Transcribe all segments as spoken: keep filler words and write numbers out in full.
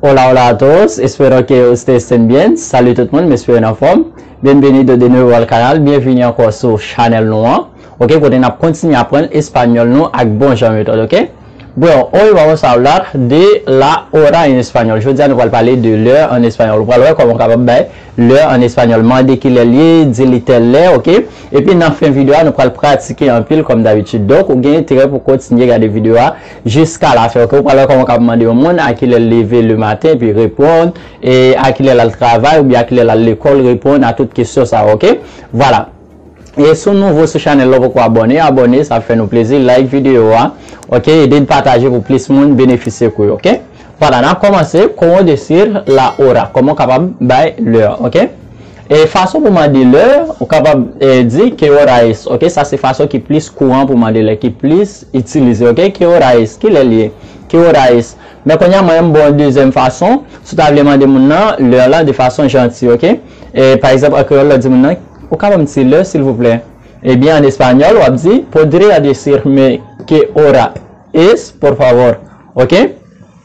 Hola, hola a todos, espero que ustedes estén bien. Salut tout moun, m espere n anfòm. Bienvenido de nuevo al canal, byenvini ankò sou chanèl nou an. Ok, kote n ap kontinye aprann espanyòl nou ak bon jan metòd, ok? Bueno, hoy vamos a hablar de la hora en español. Jodi a nou pral pale de lè an espanyòl. Ou pral wè kòman w kapab bay lè an espanyòl. Mande kilè l ye, di li tèl lè, ok? Epi nan fen videyo a, nou pral pratike anpil kòm dabitid. Donk, ou gen enterè pou kontinye gade videyo a jiska lafen, ok? Ou pral wè kòman w kapab mande yon moun a kilè l leve le maten, epi reponn, e a kilè l al travay, oubyen a kilè l al lekòl, reponn a tout kesyon sa yo, ok? Vwala. E si w nouvo sou chanèl la, ou poko abòne, abòne, sa ap fè nou plezi, like videyo a, ok? Ede n pataje pou plis moun benefisye kou yo, ok? Vwala, n ap kòmanse. Cómo decir la hora? Kòman w kapab bay lè, ok? E fason pou mande lè, ou kapab, e, di qué hora es, ok? Sa se fason ki plis kouran pou mande lè, ki plis itilize, ok? Qué hora es? Kilè l ye? Qué hora es? Men kounye a, mwen, m ba w yon dezyèm fason, si w ta vle mande moun nan lè la de fason janti, ok? E, pa egzanp, an kreyòl, lè w di moun nan, ou ka ban m ti lè, silvouplè? Ebyen, an espanyòl, w ap di, ¿podría decirme qué hora es, por favor? Ok?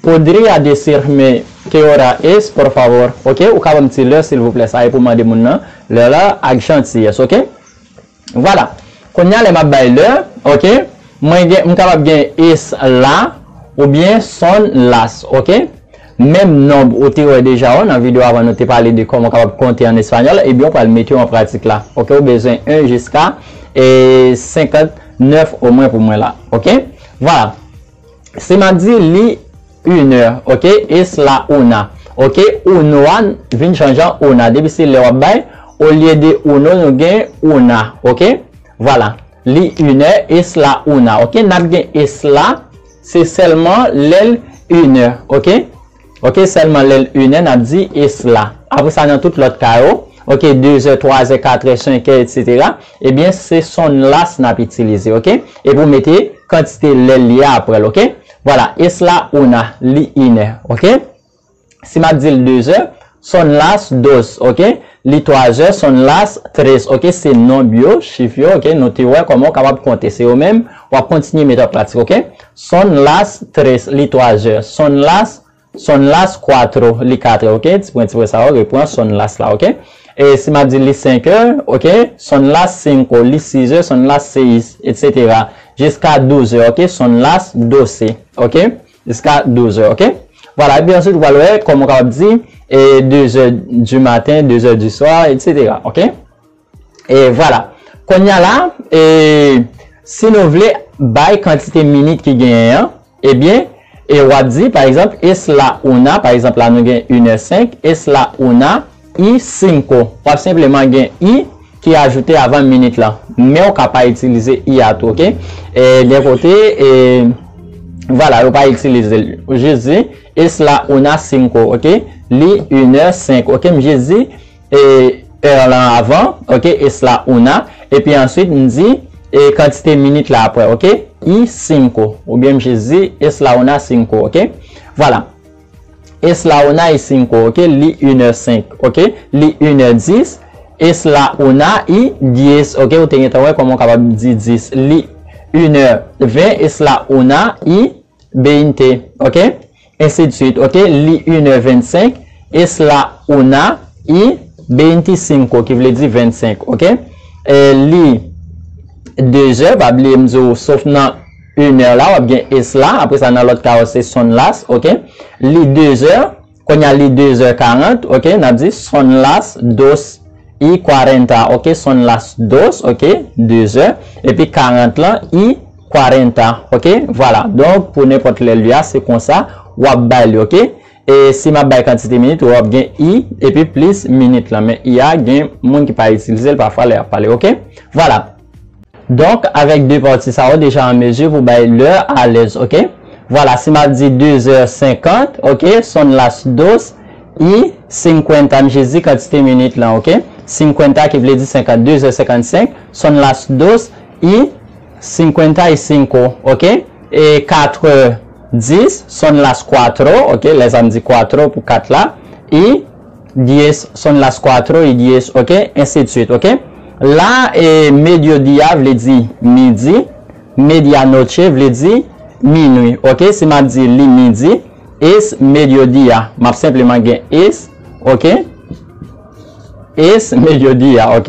¿Podría decirme qué hora es, por favor? Ok? Ou ka ban m ti lè, silvouplè? Sa e pou mande moun nan lè la ak jantiyès, ok? Vwala. Kounye a, lè m ap bay lè, ok? Mwen gen, m kapab gen es la oubyen son las, ok? Menm nonb ou te wè deja yo nan videyo avan, nou te pale de kòman w kapab konte an espanyòl, ebyen, w pral mete yo an pratik la. Ok, ou bezwen en jiska, e, senkant nèf omwen pou mwen la. Ok? Vwala. Si m ap di li inè, ok? Es la una. Ok? Uno a vin chanje an una. Depi se lè w ap bay, olye de uno, nou gen una. Ok? Vwala. Li inè, es la una. Ok? N ap gen es la, se sèlman lè l inè. Ok? Ok, sèlman lè l inè, n ap di es la. Apre sa, nan tout lòt ka yo, ok, dezè, twazè, katrè, senkè, etsetera, ebyen, se son las n ap itilize, ok? Epi w mete kantite lè l ye apre l, ok? Vwala, es la una, li inè, ok? Si m ap di l dezè, son las dos, ok? Li twazè, son las tres, ok? Se nonb yo, chif yo, ok? Nou te wè kòman w kapab konte. Se yo menm, w ap kontinye mete an pratik, ok? Son las tres, li twazè. Son las Son las cuatro, li katrè, ok? Ti pwen, ti pwen sa yo, repran son las la, ok? E si m ap di li senkè, ok? Son las cinco, li sizè, son las seis, etsetera. Jiska douzè, ok? Son las doce, ok? Jiska douzè, ok? Vwala, epi answit, ou pral wè kòman w kapab di, e, deux heures du matin, deux heures du soir, etsetera, ok? E vwala. Kounye a la, e, si nou vle bay kantite minit ki genyen an, ebyen, e w ap di, pa egzanp, es la una, pa egzanp, la nou gen inè senk, es la una y cinco. W ap senpleman gen y ki ajoute avan minit lan. Men w ka pa itilize y a tou, ok? E, gen kote, e, vwala, yo pa itilize l. Ou jis di, es la una cinco, ok? Li inè senk, ok? M jis di, e, è lan avan, ok, es la una, epi answit m di, e, kantite minit la apre, ok, y cinco, oubyen m jis di, es la una cinco, ok? Vwala. Es la una y cinco, ok, li inè senk, ok, li inè dis, es la una y diez, ok, ou te gentan wè kòman w kapab di dis, li inè ven, es la una y veinte, ok? Ensi de suite, ok? Li inè vennsenk, es la una y veinticinco, ki vle di vennsenk, ok? E li dezè, pa bliye m di w, sof nan inè la, w ap gen es la, apre sa nan lòt ka yo se son las, ok? Li dezè, kounye a li dezè karant, ok? N ap di son las dos y cuarenta, ok? Son las dos, ok? Dezè, epi karant lan, y cuarenta, ok? Vwala. Donk, pou nenpòt lè l ye a, se konsa w ap bay li, ok? E si m ap bay kantite minit, w ap gen y, epi plis minit lan. Men y a, gen moun ki pa itilize l pafwa lè y ap pale, ok? Vwala. Donk, avèk de pati sa yo, deja an mezi pou bay lè alèz, ok? Vwala, si m ap di dezè senkant, ok, son las dos y cincuenta, m jis di kantite minit lan, ok? Cincuenta ki vle di senkant, dezè senkannsenk, son las dos y cincuenta y cinco, ok? E katrè dis, son las cuatro, ok? Lè sa m di cuatro pou kat la, y diez, son las cuatro y diez, ok? Ensi de suite, ok? La, e, mediodía vle di midi, medianoche vle di minwi, ok? Si m ap di li midi, Es mediodía. M ap senpleman gen es, ok? Es mediodía, ok?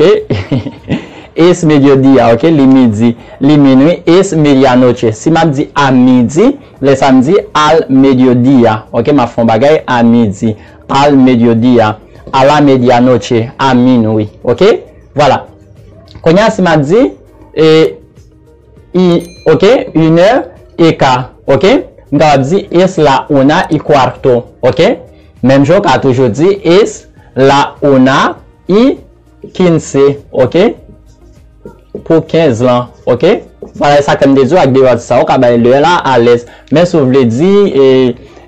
Es mediodía, ok? Li midi, li minwi, es medianoche. Si m ap di a midi, lè sa m di al mediodía, ok? M ap fè yon bagay a midi, al mediodía, a la medianoche, a minwi, ok? Vwala. Kounye a, si m ap di, e, i, ok, une heure et quart, ok? M kapab di es la una y cuarto, ok? Menm jan w ka toujou di es la una y quince, ok? Pou kenz lan, ok? Vwala, e sa ke m te di w ak de pati sa, ou ka bay lè la alèz. Men si w vle di, e,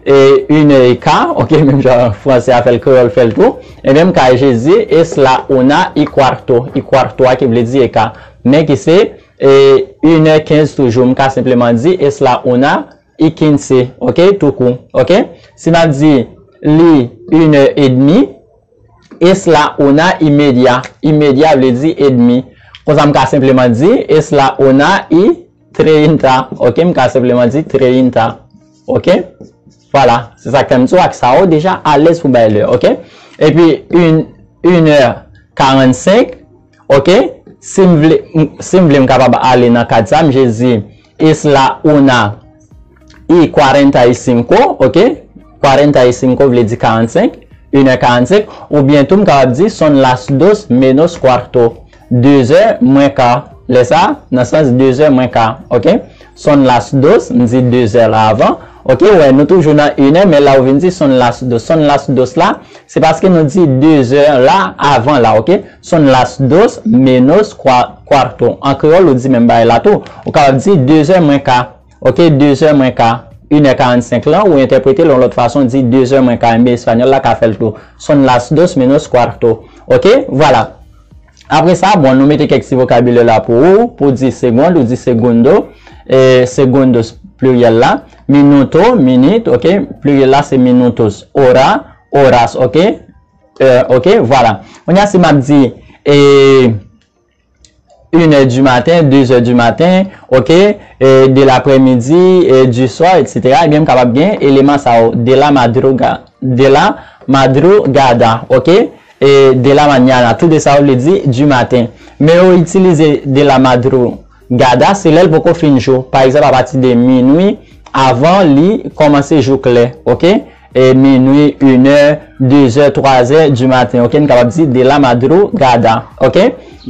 e, une heure et quart, ok, menm jan fransè a fè l, kreyòl fè l tou, ebyen, m ka jis di es la una y cuarto, y cuarto a ki vle di eka, men ki se, e, une heure quinze toujou, m ka senpleman di es la una y quince, ok, tou kou, ok? Si m ap di li une heure et demie, es la una y media, y media vle di edmi. Konsa, m ka senpleman di es la una y treinta, ok? M ka senpleman di treinta, ok? Vwala, se sa k fè m di w ak sa, ou deja alèz pou bay lè, ok? Epi, une, une heure quarante-cinq, ok? Si m vle, m- si m vle, m kapab ale nan kad sa, m jis di es la una y cuarenta y cinco, ok? Cuarenta y cinco vle di karannsenk, une heure quarante-cinq, oubyen tou m kapab di son las dos menos cuarto, de zè mwen ka. Lè sa, nan sans de zè mwen ka, ok? Son las dos, m di de zè la avan, ok? Wè, nou toujou nan une heure, men la ou vin di son las dos. Son las dos la, se paske nou di de zè la avan la, ok? Son las dos menos cua- cuarto. An kreyòl, ou di menm bagay la tou. Ou kapab di de zè mwen ka. Ok, de zè mwen ka, une heure quarante-cinq lan, ou entèprete l yon lòt fason, di de zè mwen ka, enben espanyòl la ka fè l tou. Son las dos menos cuarto. Ok, vwala. Apre sa, bon, nou mete kèk ti vokabilè la pou ou, pou di segond, ou di segundo, e, segundos, pliryèl la, minuto, minit, ok, pliryèl la se minutos, hora, horas, ok, e, ok, vwala. Kounye a, si m ap di, e, une heure du matin, deux heures du matin, ok, e, de l'après-midi, e, du soir, et cetera, ebyen, m kapab gen eleman sa yo, de la madruga, de la madrugada, ok, e, de la mañana, tou de sa yo vle di du matin. Men yo itilize de la madrugada, se lè l poko fin jou. Pa egzanp, apati de minwi, avan li kòmanse jou klè, ok? E minwi, une heure, deux heures, trois heures du matin, ok? Nou kapab di de la madrugada, ok?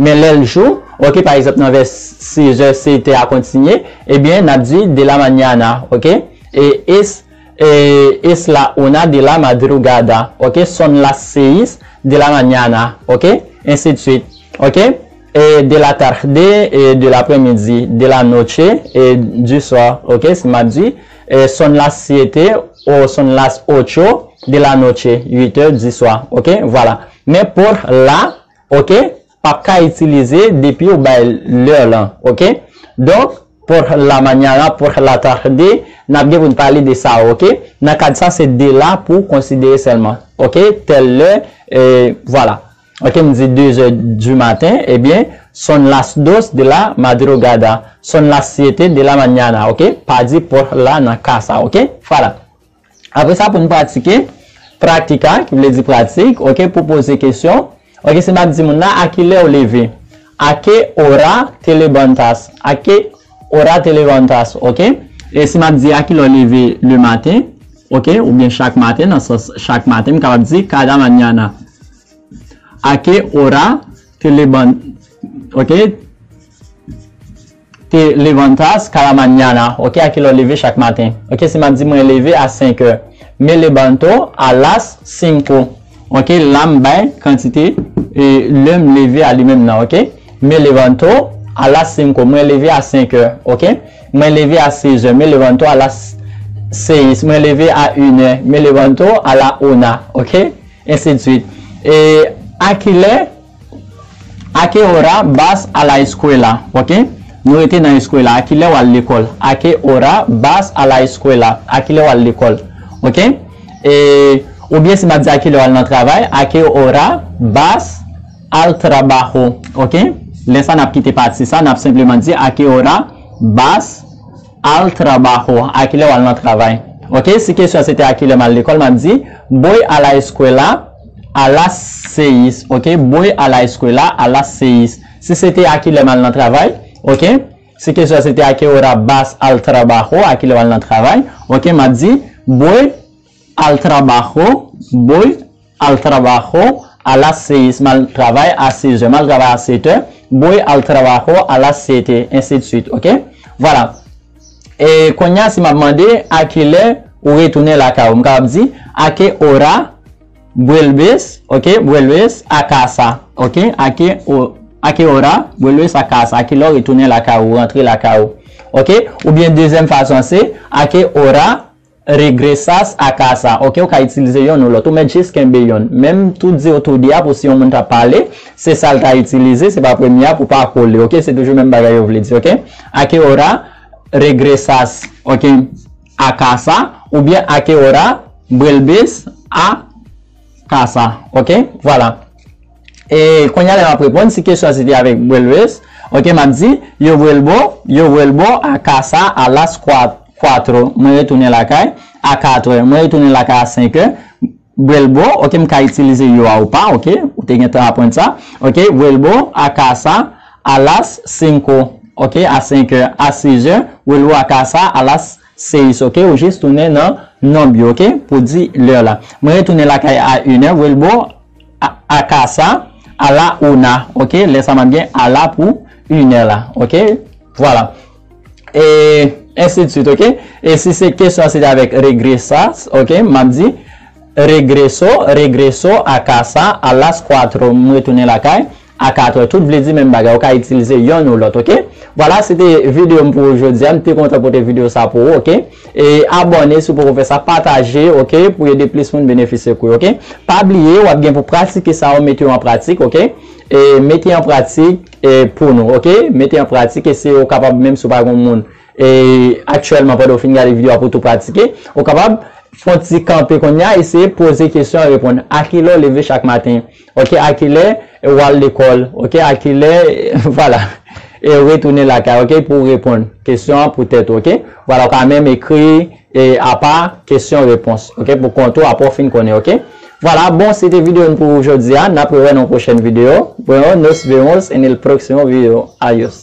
Men lè l jou, ok, pa egzanp, nan vè six heures, sept heures a kontinye, ebyen, n ap di de la mañana, ok? E es, e, es la una de la madrugada, ok? Son las seis de la mañana, ok? Ensi de suite, ok? E de la tarde, e de l'après-midi, de la noche, e du soir, ok? Si m ap di, e son las siete o son las ocho de la noche, huit heures du soir, ok? Vwala. Men por la, ok, p ap ka itilize depi ou bay lè lan, ok? Donk, por la mañana, por la tarde, n ap gen pou n pale de sa, ok? Nan kad sa, se de la pou konsidere sèlman, ok? Tèl lè, e, vwala. Ok, m di deux heures du matin, ebyen, son las dos de la madrugada, son las siete de la mañana, ok? Pa di por la nan ka sa, ok? Vwala. Apre sa, pou n pratike, practica, ki vle di pratik, ok, pou poze kesyon. Ok, si m ap di moun nan, a ki lè w leve? A qué hora te levantas? A qué hora te levantas? Ok? E si m ap di, a ki lè w leve le maten? Ok, oubyen chak maten, nan sans chak maten, m kapab di, cada mañana. A qué hora te levan-, ok? Te levantas cada mañana. Ok, a ki lè w leve chak maten? Ok, si m ap di mwen leve a senk è. Me levanto a las cinco. Ok, la m bay kantite, e, lè m leve a li menm nan, ok? Me levanto a las cinco. Mwen leve a senk è, ok? Mwen leve a six è. Me levanto a las seis. Mwen leve a une è. Me levanto a la una, ok? Ensi de suite. E a ki lè, a qué hora vas a la escuela? Ok? Nou rete nan escuela. A ki lè w al lekòl? A qué hora vas a la escuela? A ki lè w al lekòl? Ok? E, oubyen si m ap di a ki lè w al nan travay, a qué hora vas al trabajo? Ok? Lè sa n ap kite pati sa, n ap senpleman di a qué hora vas al trabajo? A ki lè w al nan travay? Ok, si kesyon se te a kilè m al lekòl, m ap di, voy a la eskwela a las seis. Ok, voy a la eskwela a las seis. Si se te a kilè m al nan travay, ok, si kesyon se te a qué hora vas al trabajo, a kilè w al nan travay, ok, m ap di, voy al trabajo, voy al trabajo a las seis, m al travay a sez è, m al travay a sèt è, voy al trabajo a las siete, ensi de suite, ok? Vwala. E kounye a, si m ap mande, a kilè ou retounen lakay ou? M kapab di, a qué hora vuelves, ok, vuelves a casa, ok? A qué, o, a qué hora vuelves a casa? A kilè ou retounen lakay ou, rantre lakay ou? Ok? Oubyen dezyèm fason se, a qué hora regresas a casa, ok? Ou ka itilize yonn ou lòt. Ou mèt jis kenbe yonn. Menm tou di yo tou de a pou si yon moun t ap pale, se sa l ta itilize, se pa premye a pou pa kole, ok? Se toujou menm bagay yo vle di, ok? A qué hora regresas, ok? A casa, oubyen a qué hora vuelves a casa, ok? Vwala. E kounye a la m ap reponn, si kesyon se te avèk vuelves, ok, m ap di, yo vuelvo, yo vuelvo a casa a las cua-, cuatro, mwen retounen lakay a kat è, mwen retounen lakay a senk è, vuelvo, ok, m ka itilize yo a ou pa, ok, ou te gentan aprann sa, ok, vuelvo a casa a las cinco, ok, a senk è, a sez è, vuelvo a casa a las seis, ok, ou jis tounen nan nonb yo, ok, pou di lè la. Mwen retounen lakay a inè, vuelvo a, a casa a la una, ok, lè sa m ap gen a la pou inè la, ok, vwala. E ensi de suite, ok? E si se kesyon se te avèk regresas, ok, m ap di, regreso, regreso a casa a las cuatro, m retounen lakay a kat è. Tout vle di menm bagay, ou ka itilize yonn ou lòt, ok? Vwala, se te videyo m pou ou jodi a, m te kontan pote videyo sa pou ou, ok? E abòne si w poko fè sa, pataje, ok? Pou ede plis moun benefisye kou yo, ok? Pa bliye, w ap gen pou pratike sa ou mete yo an pratik, ok? E mete an pratik, e pou nou, ok? Mete an pratik, e se ou kapab, menm si w pa gen moun, e aktyèlman, pandan w fin gade videyo a pou tou pratike, ou kapab fè yon ti kanpe kounye a, eseye poze kesyon, reponn. A kilè w leve chak maten? Ok, a kilè w al lekòl? Ok, a kilè, vwala. E retounen lakay, ok, pou w reponn kesyon an pou tèt ou, ok? Vwala, ou ka menm ekri, e apa kesyon repons, ok, pou kont ou, apre w fin konnen, ok? Vwala, bon, se te videyo n pou jodi a. N ap rewè nan yon pwochèn videyo. Bueno, nos vemos en el próximo video. Adios.